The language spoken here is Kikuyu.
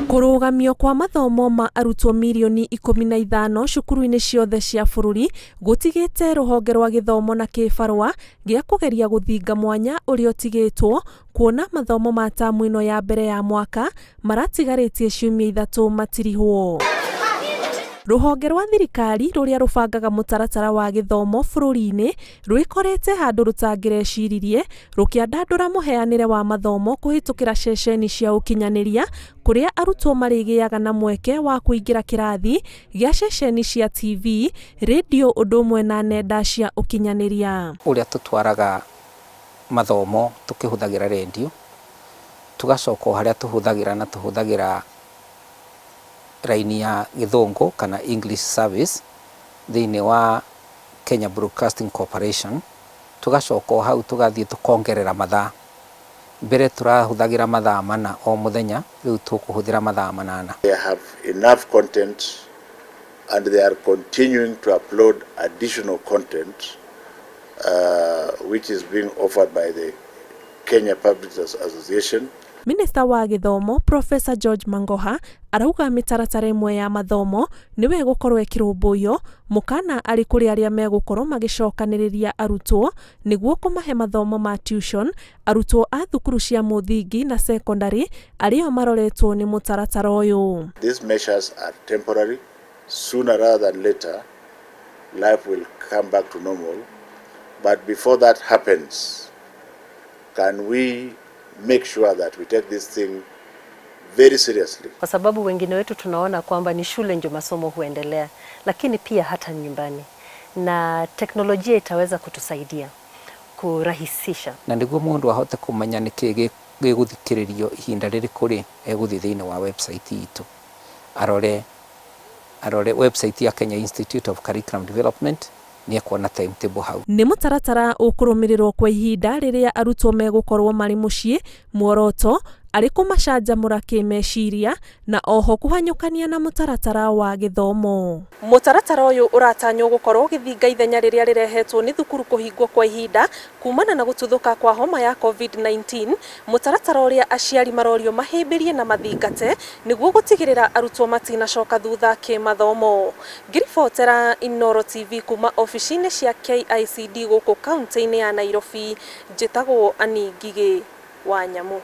Kũrũgamio kwa mathomo ma arutwo mirioni 15 cukuru-inĩ ciothe cia bũrũri gũtigĩte rũhonge rwa gĩthomo na kĩbarũa gĩa kũgeria gũthinga mwanya ũrĩa ũtigĩtwo kuona mathomo ma tamu ĩno ya mbere ya mwaka maratigarĩtie ciumia 3 matirihwo. Rũhonge rwa thirikari rũrĩa rũbangaga mũtaratara wa gĩthomo bũrũri-inĩ rwĩkorete handũ rũtangĩreciririe rũkĩandandũra mũheanĩre wa mathomo kũhĩtũkĩra ceceni cia ũkinyanĩria kũrĩa arutwo marĩgĩaga na mweke wa kũingĩra kĩrathi gĩa ceceni cia TV, rĩndiũ ũndũ ũmwe na nenda cia ũkinyanĩria. Ũrĩa tũtwaraga mathomo tũkĩhũthagĩra rĩndiũ, tũgacoka o harĩa tũhũthagĩra na tũhũthagĩra raini ya gĩthũngũ kana English service thĩinĩ wa Kenya Broadcasting Corporation, tũgacoka o hau tũgathiĩ tũkongerera mathaa. Mbere tũrahũthagĩra mathaa 4 o mũthenya, rĩu tũkũhũthĩra mathaa 8. They have enough content and they are continuing to upload additional content which is being offered by the Kenya Publishers Association. Minista wa gĩthomo Professor George Mangoha arauga mĩtaratara ĩmwe ya mathomo nĩwe ĩgũkorwo ĩkĩrũmbũiyo mũkana arĩ kũrĩ arĩa megũkorwo magĩcokanĩrĩria arutwo nĩguo kũmahe mathomo ma tuition arutwo a thukuru cia mũthingi na secondary arĩa maroretwo nĩ mũtaratara ũyũ. These measures are temporary. Sooner rather than later, life will come back to normal. But before that happens, can we make sure that we take this thing very seriously? Kwa sababu wengine wetu tunaona kwamba ni shule ndio masomo huendelea, lakini pia hata nyumbani, na teknolojia itaweza kutusaidia kurahisisha. Na niguo mundu ahote kumenya niki gĩgũthikĩrĩrio ihinda rĩrĩkũ rĩ, egũthiĩ thĩinĩ wa website itũ, arore website ya Kenya Institute of Curriculum Development nĩekuona timetable hau. Nĩ mũtaratara ũkũrũmĩrĩrwo kwa ihinda rĩrĩa arutwo megũkorwo marĩ mũciĩ, muoroto arĩ kũmacanjamũra kĩmeciria na oho kũhanyũkania na mũtaratara wa gĩthomo. Mũtaratara ũyũ ũratanywo gũkorwo ũgĩthinga ithenya rĩrĩa rĩrehetwo nĩ thukuru kũhingwo kwa ihinda kumana na gũtuthũka kwa homa ya COVID-19, mũtaratara ũrĩa aciari marorio mahĩmbĩrie na mathingate nĩguo gũtigĩrĩra arutwo matinacoka thutha kĩmathomo. Ngĩribotera Inooro TV kuma obici-inĩ cia KICD gũkũ kaunti-inĩ ya Nairobi, njĩtagwo Annie Ngigĩ wa Nyamu.